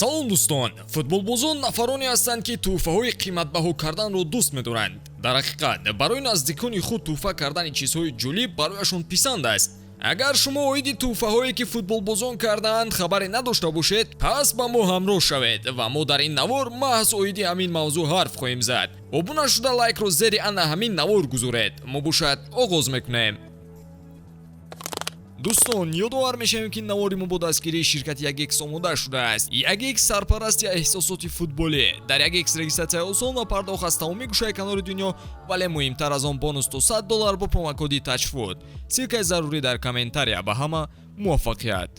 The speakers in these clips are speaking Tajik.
Салом, дӯстон! Футболбозон нафароне ҳастанд, ки тӯҳфаҳои қиматбаҳо карданро дӯст медоранд. Дар ҳақиқат, барои наздикони худ тӯҳфа кардани чизҳои ҷолиб барояшон писанд аст. Агар шумо оиди тӯҳфаҳое, ки футболбозон кардаанд, хабаре надошта бошед, пас ба мо ҳамроҳ шавед ва мо дар ин навор маҳз оиди ҳамин мавзӯъ ҳарф хоҳем зад. Обуна шуда, лайкро зери ана ҳамин навор гузоред. Мо бошад, оғоз мекунем. Дӯстон, ёдовар мешавем, ки навори мо бо дастгирии ширкати 1x омода шудааст. 1x — сарпарасти эҳсосоти футболӣ. Дар 1x регистратсияи осон ва пардохт аз тамоми гӯшаи канори дунё, вале муҳимтар аз он, бонус то 100 доллар бо промокоди TAJFOOT. Ссылкаи зарурӣ дар комментария. Ба ҳама муваффақият!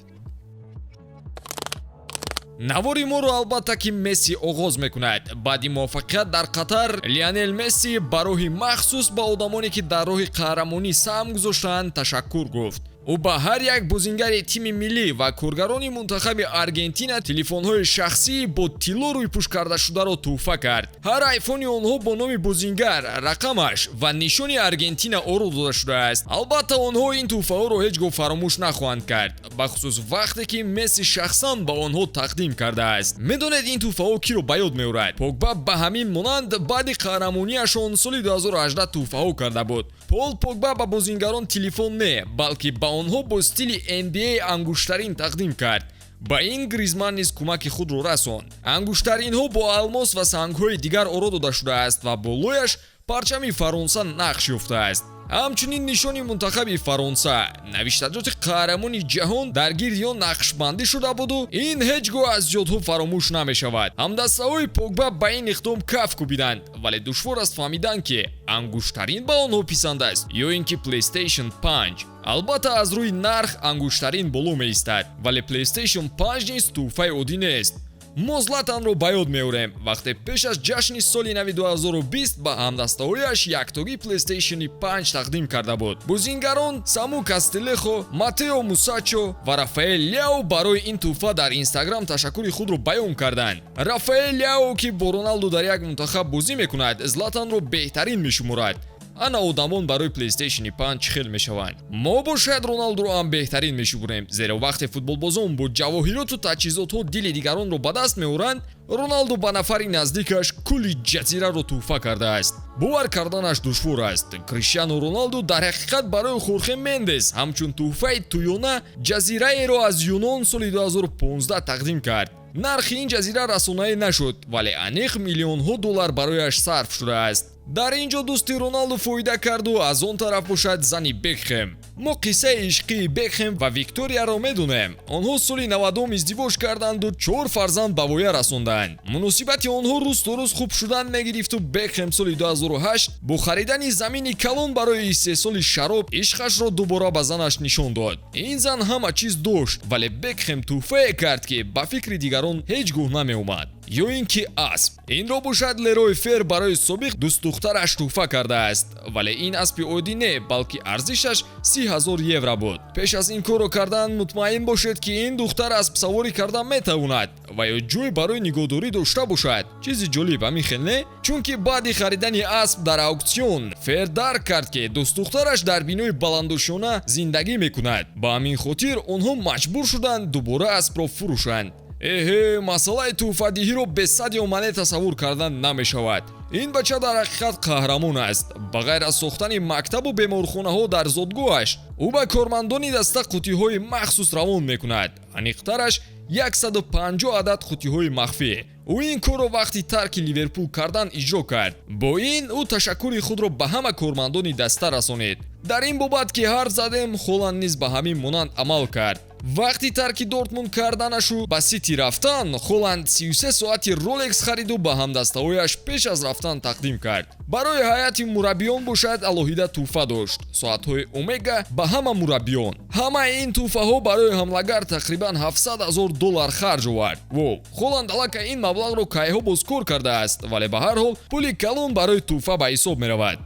Навори моро, албатта, ки Месси оғоз мекунад. Баъди муваффақият дар Қатар, Лионел Месси ба роҳи махсус ба одамоне, ки дар роҳи қаҳрамонӣ саҳм гузоштаанд, ташаккур гуфт. Ӯ ба ҳар як бозингари тими миллӣ ва коргарони мунтахаби Аргентина телефонҳои шахсӣ бо тилло рӯйпӯш кардашударо тӯҳфа кард. Ҳар айфони онҳо бо номи бозингар, рақамаш ва нишони Аргентина оро дода шудааст. Албатта, онҳо ин тӯҳфаҳоро ҳеҷ гоҳ фаромӯш нахоҳанд кард, бахусус вақте ки Месси шахсан ба онҳо тақдим кардааст. Медонед, ин тӯҳфаҳо киро ба ёд меорад? Погба ба ҳамин монанд баъди қаҳрамонияшон соли 2018 тӯҳфаҳо карда буд. Пол Погба ба бозингарон телефон не, балки ба онҳо бо стили NBA ангуштарин тақдим кард. Ба ин Гризман низ кӯмаки худро расонд. Ангуштаринҳо бо алмос ва сангҳои дигар оро дода шудааст ва болояш парчами Фаронса нақш ёфтааст, ҳамчунин нишони мунтахаби Фаронса. Навиштаҷоти қаҳрамони ҷаҳон дар гирди он нақшбандӣ шуда буду ин ҳеҷ гоҳ аз ёдҳо фаромӯш намешавад. Ҳамдастаҳои Погба ба ин иқдом каф кӯбиданд, вале душвор аст фаҳмидан, ки ангуштарин ба онҳо писанд аст ё ин ки PlayStation 5. Албатта, аз рӯи нарх ангуштарин боло меистад, вале PlayStation 5 низ тӯҳфаи оддӣ нест. Мо Златанро ба ёд меорем, вақте пеш аз ҷашни соли нави 2020 ба ҳамдастаҳояш яктогӣ PlayStation 5 тақдим карда буд. Бозингарон Саму Кастелехо, Матео Мусачо ва Рафаэл Ляо барои ин тӯҳфа дар Инстаграм ташаккури худро баён карданд. Рафаэл Ляо, ки бо Роналду дар як мунтахаб бозӣ мекунад, Златанро беҳтарин мешуморад. Ана одамон барои PlayStation 5 чӣ хел мешаванд. Мо бошад, Роналдуро ҳам беҳтарин мешуморем, зеро вақте футболбозон бо ҷавоҳироту таҷҳизотҳо дили дигаронро ба даст меоранд, Роналду ба нафари наздикаш кулли ҷазираро тӯҳфа кардааст. Бовар карданаш душвор аст. Криштиану Роналду дар ҳақиқат барои Хорхе Мендес ҳамчун тӯҳфаи тӯёна ҷазираеро аз Юнон соли 2015 тақдим кард. Нархи ин ҷазира расонаӣ нашуд, вале аниқ миллионҳо доллар барояш сарф шудааст. Дар ин ҷо дӯсти Роналду фоида карду, аз он тараф бошад, зани Бекхем. Мо қиссаи ишқии Бекхем ва Викторияро медонем. Онҳо соли 90-ум издивоҷ карданду чор фарзанд ба воя расонданд. Муносибати онҳо рӯз то рӯз хуб шудан мегирифту Бекхем соли 2008 бо харидани замини калон барои истеҳсоли шароб ишқашро дубора ба занаш нишон дод. Ин зан ҳама чиз дошт, вале Бекхем тӯҳфае кард, ки ба фикри дигарон ҳеҷ гоҳ намеомад. Ё ин ки асп. Инро бошад, Лерой Фер барои собиқ дӯстдухтараш тӯҳфа кардааст, вале ин аспи оддӣ не, балки арзишаш 30 000 евро буд. Пеш аз ин корро кардан мутмаин бошед, ки ин духтар аспсаворӣ кардан метавонад ва ё ҷой барои нигоҳдорӣ дошта бошад. Чизи ҷолиб, ҳамин хел не? Чунки баъди харидани асп дар ауксион Фер дарк кард, ки дӯстдухтараш дар бинои баландошёна зиндагӣ мекунад. Ба ҳамин хотир онҳо маҷбур шуданд дубора аспро фурӯшанд. Эҳе, масъалаи тӯҳфадиҳиро бе Садио Мане тасаввур кардан намешавад. Ин бача дар ҳақиқат қаҳрамон аст. Ба ғайр аз сохтани мактабу беморхонаҳо дар зодгоҳаш, ӯ ба кормандони даста қуттиҳои махсус равон мекунад, аниқтараш 150 адад қуттиҳои махфӣ. Ӯ ин корро вақти тарки Ливерпул кардан иҷро кард. Бо ин ӯ ташаккури худро ба ҳама кормандони даста расонид. Дар ин бобат ки ҳарф задем, Холанд низ ба ҳамин монанд амал кард. Вақти тарки Дортмунд карданашу ба Сити рафтан, Холанд 33 соати Ролекс хариду ба ҳамдастаҳояш пеш аз рафтан тақдим кард. Барои ҳайати мураббиён бошад, алоҳида тӯҳфа дошт: соатҳои Омега ба ҳама мураббиён. Ҳамаи ин тӯҳфаҳо барои ҳамлагар тақрибан 700 ҳазор доллар харҷ овард. Во, Холанд аллакай ин маблағро кайҳо боз кор кардааст, вале ба ҳар ҳол пули калон барои тӯҳфа ба ҳисоб меравад.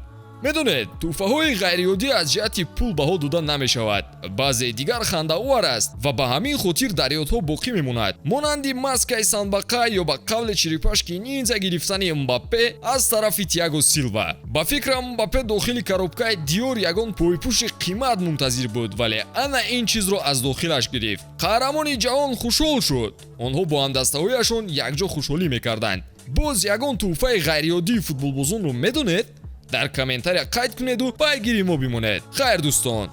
Медонед, тӯҳфаҳои ғайриоддӣ аз ҷиҳати пул баҳо дода намешавад. Баъзе дигар хандаовар аст ва ба ҳамин хотир дар ёдҳо боқӣ мемонад, монанди маскаи санбақа ё ба қавле черепашки ниндзя гирифтани Мбаппе аз тарафи Тиаго Силва. Ба фикрам, Мбаппе дохили коробкаи Диор ягон пойпӯши қимат мунтазир буд, вале ана ин чизро аз дохилаш гирифт. Қаҳрамони ҷаҳон хушҳол шуд. Онҳо бо ҳамдастаҳояшон якҷо хушҳолӣ мекарданд. Боз ягон тӯҳфаи ғайриоддии футболбозонро медонед? Дар комментария қайд кунеду пайгири мо бимонед. Хайр, дӯстон.